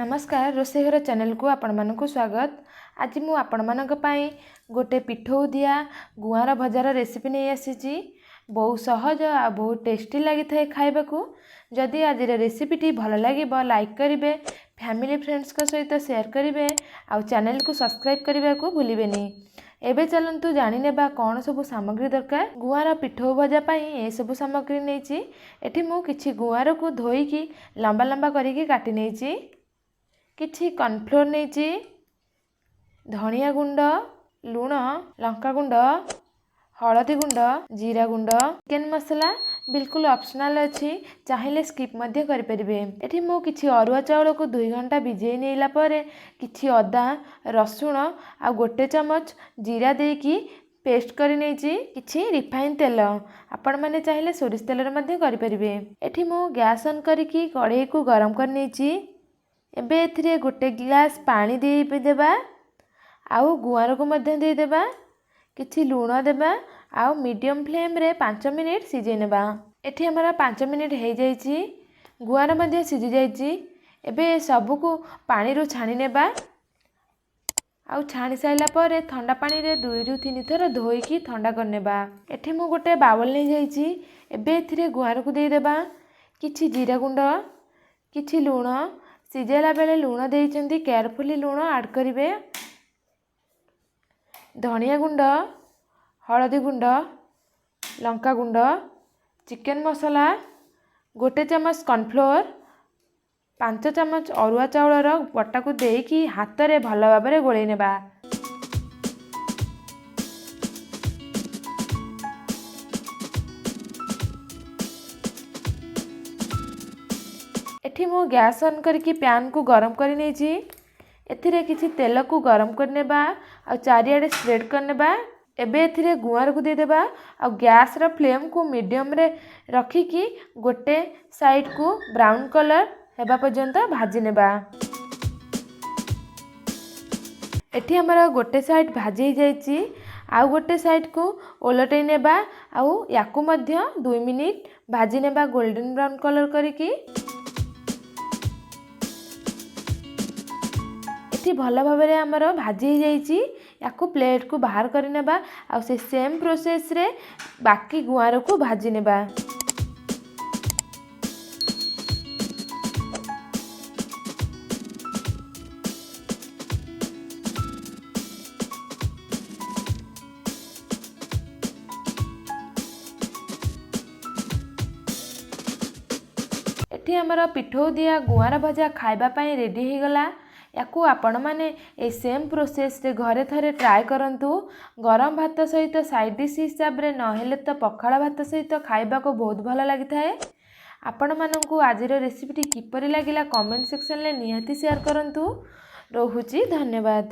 ନମସ୍କାର, ରୋଷେଇ ଘର ଚ୍ୟାନେଲକୁ ଆପଣମାନଙ୍କୁ ସ୍ୱାଗତ। ଆଜି ମୁଁ ଆପଣମାନଙ୍କ ପାଇଁ ଗୋଟେ ପିଠଉ ଦିଆ ଗୁଆଁର ଭଜାର ରେସିପି ନେଇ ଆସିଛି। ବହୁତ ସହଜ ଆଉ ବହୁତ ଟେଷ୍ଟି ଲାଗିଥାଏ ଖାଇବାକୁ। ଯଦି ଆଜିର ରେସିପିଟି ଭଲ ଲାଗିବ, ଲାଇକ୍ କରିବେ, ଫ୍ୟାମିଲି ଫ୍ରେଣ୍ଡସ୍ଙ୍କ ସହିତ ସେୟାର କରିବେ ଆଉ ଚ୍ୟାନେଲକୁ ସବସ୍କ୍ରାଇବ୍ କରିବାକୁ ଭୁଲିବେନି। ଏବେ ଚାଲନ୍ତୁ ଜାଣିନେବା କ'ଣ ସବୁ ସାମଗ୍ରୀ ଦରକାର। ଗୁଆଁର ପିଠଉ ଭଜା ପାଇଁ ଏସବୁ ସାମଗ୍ରୀ ନେଇଛି। ଏଠି ମୁଁ କିଛି ଗୁଆଁରକୁ ଧୋଇକି ଲମ୍ବା ଲମ୍ବା କରିକି କାଟି ନେଇଛି। କିଛି କର୍ଣ୍ଣଫ୍ଲୋର୍ ନେଇଛି, ଧନିଆ ଗୁଣ୍ଡ, ଲୁଣ, ଲଙ୍କା ଗୁଣ୍ଡ, ହଳଦୀ ଗୁଣ୍ଡ, ଜିରା ଗୁଣ୍ଡ, ଚିକେନ୍ ମସଲା ବିଲକୁଲ ଅପସନାଲ୍ ଅଛି, ଚାହିଁଲେ ସ୍କିପ୍ ମଧ୍ୟ କରିପାରିବେ। ଏଠି ମୁଁ କିଛି ଅରୁଆ ଚାଉଳକୁ 2 ଘଣ୍ଟା ଭିଜେଇ ନେଲା ପରେ କିଛି ଅଦା, ରସୁଣ ଆଉ 1 ଚାମଚ ଜିରା ଦେଇକି ପେଷ୍ଟ କରି ନେଇଛି। କିଛି ରିଫାଇନ୍ ତେଲ, ଆପଣମାନେ ଚାହିଁଲେ ସୋରିଷ ତେଲରେ ମଧ୍ୟ କରିପାରିବେ। ଏଠି ମୁଁ ଗ୍ୟାସ୍ ଅନ୍ କରିକି କଢ଼େଇକୁ ଗରମ କରି ନେଇଛି। ଏବେ ଏଥିରେ 1 ଗ୍ଲାସ୍ ପାଣି ଦେଇଦେବା ଆଉ ଗୁଆଁରକୁ ମଧ୍ୟ ଦେଇଦେବା। କିଛି ଲୁଣ ଦେବା ଆଉ ମିଡ଼ିୟମ୍ ଫ୍ଲେମ୍ରେ 5 ମିନିଟ୍ ସିଝେଇ ନେବା। ଏଠି ଆମର 5 ମିନିଟ୍ ହେଇଯାଇଛି, ଗୁଆଁର ମଧ୍ୟ ସିଝି ଯାଇଛି। ଏବେ ସବୁକୁ ପାଣିରୁ ଛାଣି ନେବା ଆଉ ଛାଣି ସାରିଲା ପରେ ଥଣ୍ଡା ପାଣିରେ 2ରୁ 3 ଥର ଧୋଇକି ଥଣ୍ଡା କରିନେବା। ଏଠି ମୁଁ ଗୋଟେ ବାଉଲ୍ ନେଇଯାଇଛି। ଏବେ ଏଥିରେ ଗୁଆଁରକୁ ଦେଇଦେବା, କିଛି ଜିରା ଗୁଣ୍ଡ, କିଛି ଲୁଣ। ସିଝାଇଲା ବେଳେ ଲୁଣ ଦେଇଛନ୍ତି, କେୟାରଫୁଲି ଲୁଣ ଆଡ଼୍ କରିବେ। ଧନିଆ ଗୁଣ୍ଡ, ହଳଦୀ ଗୁଣ୍ଡ, ଲଙ୍କା ଗୁଣ୍ଡ, ଚିକେନ୍ ମସଲା, 1 ଚାମଚ କର୍ଣ୍ଣଫ୍ଲୋର୍, 5 ଚାମଚ ଅରୁଆ ଚାଉଳର ବଟାକୁ ଦେଇକି ହାତରେ ଭଲ ଭାବରେ ଗୋଳେଇ ନେବା। ଏଠି ମୁଁ ଗ୍ୟାସ୍ ଅନ୍ କରିକି ପ୍ୟାନ୍କୁ ଗରମ କରି ନେଇଛି। ଏଥିରେ କିଛି ତେଲକୁ ଗରମ କରିନେବା ଆଉ ଚାରିଆଡ଼େ ସ୍ପ୍ରେଡ଼୍ କରିନେବା। ଏବେ ଏଥିରେ ଗୁଆଁରକୁ ଦେଇଦେବା ଆଉ ଗ୍ୟାସ୍ର ଫ୍ଲେମ୍କୁ ମିଡ଼ିୟମ୍ରେ ରଖିକି ଗୋଟେ ସାଇଡ଼୍କୁ ବ୍ରାଉନ୍ କଲର୍ ହେବା ପର୍ଯ୍ୟନ୍ତ ଭାଜି ନେବା। ଏଠି ଆମର ଗୋଟେ ସାଇଡ଼୍ ଭାଜି ହେଇଯାଇଛି, ଆଉ ଗୋଟେ ସାଇଡ଼୍କୁ ଓଲଟେଇ ନେବା ଆଉ ୟାକୁ ମଧ୍ୟ 2 ମିନିଟ୍ ଭାଜି ନେବା ଗୋଲ୍ଡେନ୍ ବ୍ରାଉନ୍ କଲର୍ କରିକି। ଏଠି ଭଲ ଭାବରେ ଆମର ଭାଜି ହେଇଯାଇଛି। ୟାକୁ ପ୍ଲେଟ୍କୁ ବାହାର କରିନେବା ଆଉ ସେ ସେମ୍ ପ୍ରୋସେସ୍ରେ ବାକି ଗୁଆଁରକୁ ଭାଜି ନେବା। ଏଠି ଆମର ପିଠଉ ଦିଆ ଗୁଆଁର ଭଜା ଖାଇବା ପାଇଁ ରେଡ଼ି ହେଇଗଲା। ୟାକୁ ଆପଣମାନେ ଏଇ ସେମ୍ ପ୍ରୋସେସ୍ରେ ଘରେ ଥରେ ଟ୍ରାଏ କରନ୍ତୁ। ଗରମ ଭାତ ସହିତ ସାଇଡ଼୍ ଡିଶ୍ ହିସାବରେ, ନହେଲେ ତ ପଖାଳ ଭାତ ସହିତ ଖାଇବାକୁ ବହୁତ ଭଲ ଲାଗିଥାଏ। ଆପଣମାନଙ୍କୁ ଆଜିର ରେସିପିଟି କିପରି ଲାଗିଲା, କମେଣ୍ଟ ସେକ୍ସନରେ ନିହାତି ସେୟାର କରନ୍ତୁ। ରହୁଛି, ଧନ୍ୟବାଦ।